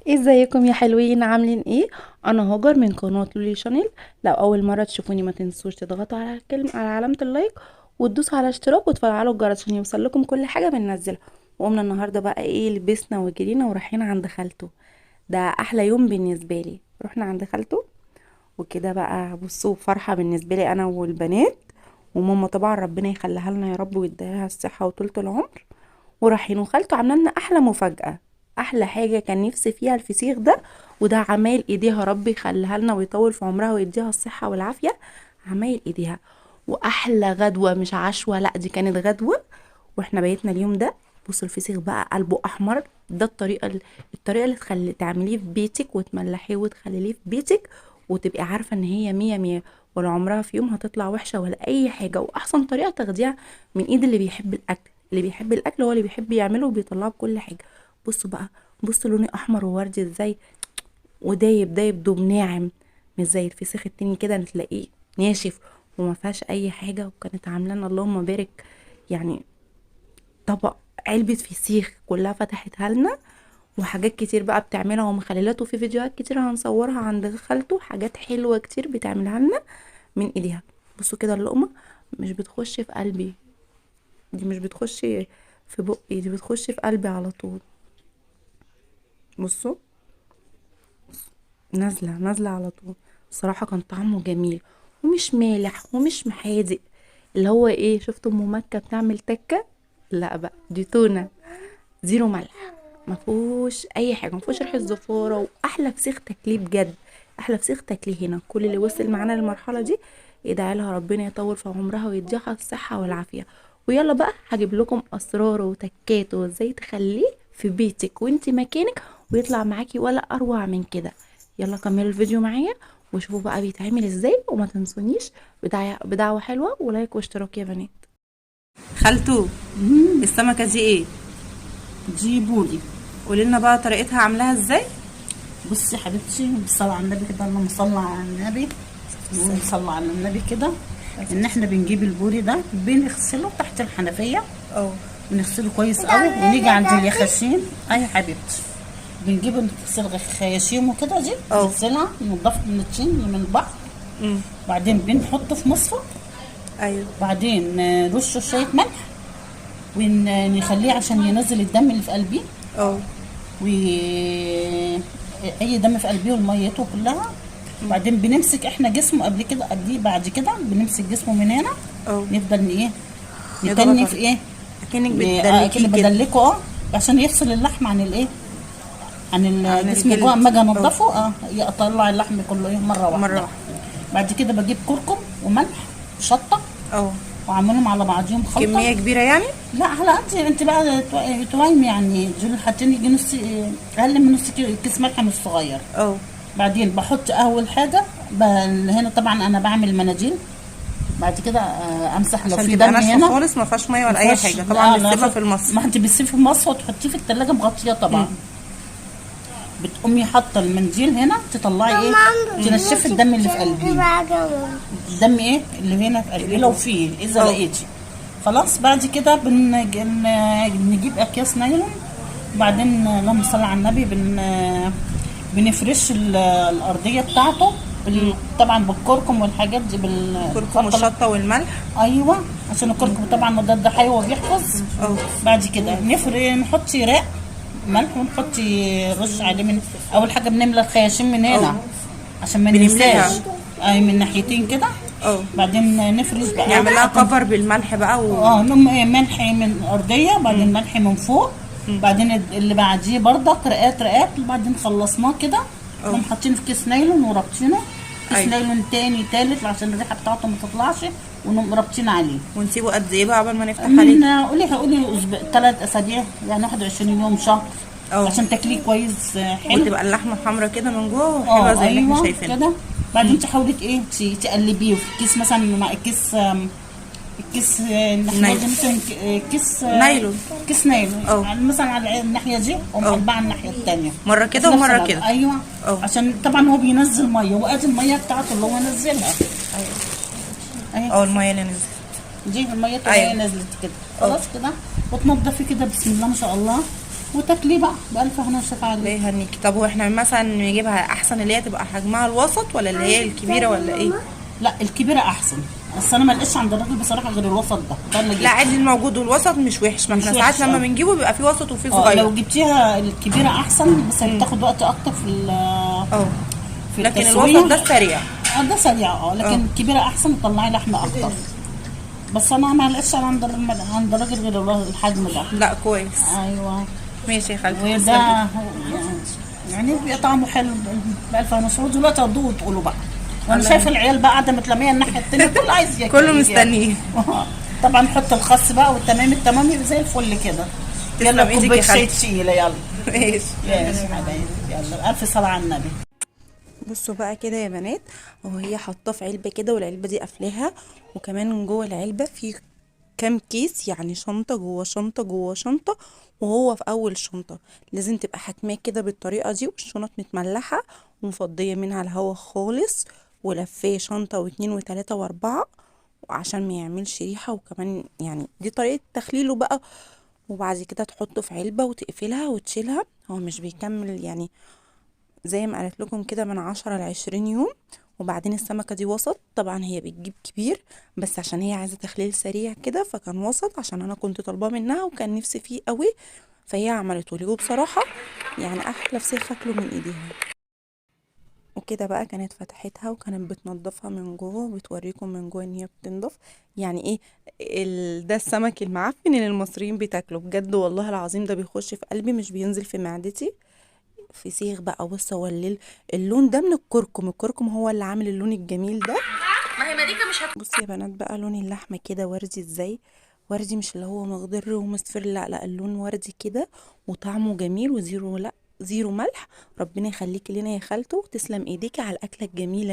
ازيكم يا حلوين؟ عاملين ايه؟ انا هاجر من قناة لولي شانيل. لو اول مرة تشوفوني ما تنسوش تضغطوا على الكلمة، على علامة ال like، وتدوسوا على اشتراك وتفعلوا الجرس عشان يوصل لكم كل حاجة بننزلها. وقمنا النهارده بقى ايه، لبسنا وجرينا ورايحين عند خالته. ده احلى يوم بالنسبة لي. رحنا عند خالته وكده بقى، بصوا فرحه بالنسبة لي انا والبنات وماما طبعا، ربنا يخليها لنا يا رب ويديها الصحة وطولة العمر. ورايحين وخالته عامله لنا احلى مفاجاة، احلى حاجة كان نفسي فيها الفسيخ ده، وده عمايل ايديها، ربي يخليها لنا ويطول في عمرها ويديها الصحة والعافية، عمايل ايديها. واحلى غدوه، مش عشوه، لا دي كانت غدوه، واحنا بيتنا اليوم ده. بصوا الفسيخ بقى قلبه احمر، ده الطريقة اللي تخلي تعمليه في بيتك وتملحيه وتخليه في بيتك، وتبقي عارفه ان هي مية مية، ولا عمرها في يوم هتطلع وحشة ولا اي حاجة. واحسن طريقه تاخديها من ايد اللي بيحب الاكل، اللي بيحب الاكل هو اللي بيحب يعمله وبيطلعه بكل حاجة. بصوا بقى، بصوا لونه احمر ووردي ازاي، ودايب دايب دوب ناعم، مش زي الفسيخ التاني كده تلاقيه ناشف وما فيهاش اي حاجة. وكانت عامله لنا اللهم بارك يعني طبق علبة فسيخ كلها فتحتها لنا، وحاجات كتير بقى بتعملها ومخللات، وفي فيديوهات كتير هنصورها عند خالته، حاجات حلوة كتير بتعملها لنا من ايديها. بصوا كده اللقمة مش بتخش في قلبي، دي مش بتخش في بقي، دي بتخش في قلبي على طول. بصوا نازله نازله على طول. الصراحة كان طعمه جميل ومش مالح ومش محادق، اللي هو ايه، شفتوا ام مكة بتعمل تكه؟ لا بقى دي تونه zero ملح، ما فيهوش اي حاجة، ما فيهوش ريحه زفاره، واحلى فسيخ تاكليه بجد، احلى فسيخ تاكليه هنا. كل اللي وصل معانا للمرحلة دي يدعي لها ربنا يطول في عمرها ويديها الصحة والعافية. ويلا بقى هجيب لكم اسراره وتكاته وازاي تخليه في بيتك وانت مكانك ويطلع معاكي ولا اروع من كده. يلا كملوا الفيديو معايا وشوفوا بقى بيتعمل ازاي، وما تنسونيش بدعوة حلوة و like واشتراك يا بنات. خالته السمكة دي ايه؟ دي بوري. قولي لنا بقى طريقتها عاملاها ازاي. بصي يا حبيبتي، بالصلاة على النبي كده، اللهم صل على النبي، نقول صلى على النبي كده. ان احنا بنجيب البوري ده بنغسله تحت الحنفية، بنغسله كويس قوي، ونيجي عند اليخاشيم. اي حبيبتي، بنجيب نغسل خياشيم وكده، دي نغسلها ننضفها من الطين من البحر. بعدين بنحطه في مصفى. ايوه. بعدين نرشه شوية ملح ونخليه عشان ينزل الدم اللي في قلبية. و اي دم في قلبية وميتة كلها. بعدين بنمسك احنا جسمه قبل كده قبليه، بعد كده بنمسك جسمه من هنا. نفضل ايه، نتني في ايه، اكنك بتدلكيه كده، بدلكه عشان يفصل اللحم عن الايه، عن الجسم جوه. اما اجي انضفه اطلع اللحم كله ايه مرة واحدة. مرة واحدة. بعد كده بجيب كركم وملح وشطه واعملهم على بعضيهم خلطه. كمية كبيرة يعني؟ لا على قد انت بقى تويم يعني، دول حاطين يجي نص، اقل من نص كيس ملح مش صغير. بعدين بحط اول حاجة هنا طبعا انا بعمل مناديل. بعد كده امسح لو في دم هنا خالص، ما فيهاش مية ولا اي حاجة طبعا، بنسيبها في المصفى. ما انت بتسيبيه في المصفى وتحطيه في الثلاجة مغطيه طبعا. بتقومي حاطه المنديل هنا، تطلعي ايه، تنشفي الدم اللي في قلبية، الدم ايه اللي هنا في قلبية لو فيه، اذا لقيتي. خلاص. بعد كده بنجيب اكياس نايلون، وبعدين اللهم صل على النبي بنفرش الارضية بتاعته طبعا بالكركم والحاجات دي، بالكركم والشطه والملح. ايوه، عشان الكركم طبعا مضاد حيوي وبيحفظ. بعد كده نحط رق ملح ونحط رش عليه. من اول حاجة بنملى الخياشيم من هنا عشان ما ننساش، اي من ناحيتين كده. بعدين نفرش بقى، نعمل لها كفر بالملح بقى نقوم ايه، ملح من الارضية، بعدين ملح من فوق، بعدين اللي بعديه بردك رقات رقات. وبعدين خلصناه كده نقوم حاطينه في كيس نايلون ورابطينه كيس نايلون تاني تالت عشان الريحة بتاعته ما تطلعش، ونقوم رابطين عليه. ونسيبه قد ايه بقى قبل ما نفتح عليه؟ قولي 3 اسابيع يعني 21 يوم، شهر. عشان تاكليه كويس حلو، وتبقى اللحمة حمرا كده من جوه وحلوه زي اللي احنا شايفينها كده. بعدين تحاولي ايه تقلبيه في كيس مثلا، مع الكيس الناحية دي مثلا، كيس نايلون، كيس نايلون مثلا على الناحية دي ومقلبها على الناحية الثانية، مرة كده ومرة كده. ايوه. عشان طبعا هو بينزل مية، وادي المية بتاعته اللي هو نزلها. ايوه. المية اللي نزلت دي المية اللي نزلت كده. خلاص كده، وتنضفي كده بسم الله ما شاء الله. وتاكليه بقى بألف هنا وشفا الله عليك. يهنيكي. طب واحنا مثلا نجيبها احسن اللي هي تبقى حجمها الوسط ولا اللي هي الكبيرة ولا ايه؟ لا الكبيرة احسن، بس انا ما لقيتش عند الراجل بصراحة غير الوسط ده، ده اللي لا جبته. عادي الموجود والوسط مش وحش، ما مش احنا ساعات وحش، لما بنجيبه بيبقى فيه وسط وفيه صغير. لو جبتيها الكبيرة احسن، بس بتاخد وقت اكتر في في لكن التسوية. الوسط ده سريع. ده سريع، لكن الكبيرة احسن تطلعي لحمه اكتر. بس انا ما لقيتش عند الراجل غير الحجم ده. لا كويس. ايوه ماشي يا خالتي. وده يعني بيبقى طعمه حلو بألف هنا وشفا. دلوقتي هتدوقوا وتقولوا بقى، وانا شايفه العيال بقى قاعدة متلميه الناحية الثانية، كله عايز ياكل، كله مستنيه. طبعا نحط الخس بقى والتمام التمام، يبقى زي الفل كده. يلا كوباية شاي تقيلة، يلا ماشي ماشي حبايبي، يلا الف صلاة على النبي. بصوا بقى كده يا بنات، وهي حاطاه في علبة كده، والعلبه دي قافلاها، وكمان جوه العلبة في كام كيس، يعني شنطه جوه شنطه جوه شنطه، وهو في اول شنطه لازم تبقى حاكماه كده بالطريقة دي، والشنط متملحه ومفضيه منها الهوا خالص، ولفاه شنطه واتنين وتلاتة واربعة عشان ما يعملش ريحه. وكمان يعني دي طريقه تخليله بقى. وبعد كده تحطه في علبة وتقفلها وتشيلها، هو مش بيكمل يعني زي ما قالت لكم كده من 10 ل20 يوم. وبعدين السمكة دي وسط، طبعا هي بتجيب كبير بس عشان هي عايزة تخليل سريع كده فكان وسط، عشان انا كنت طالباه منها وكان نفسي فيه قوي، فهي عملته لي، وبصراحة يعني احلى فسيخ اكله من ايديها. وكده بقى كانت فتحتها وكانت بتنضفها من جوه، وبتوريكم من جوه ان هي بتنضف. يعني ايه ده السمك المعفن اللي المصريين بتاكله، بجد والله العظيم ده بيخش في قلبي مش بينزل في معدتي. فسيخ بقى. بص هو اللون ده من الكركم، الكركم هو اللي عامل اللون الجميل ده. ما هي مليكة مش بصي يا بنات بقى لون اللحمة كده وردي ازاي، وردي مش اللي هو مخضر ومصفر، لا لا اللون وردي كده وطعمه جميل، وزيرو لا زيرو ملح. ربنا يخليكي لنا يا خالته، وتسلم ايديكي على الاكلة الجميلة.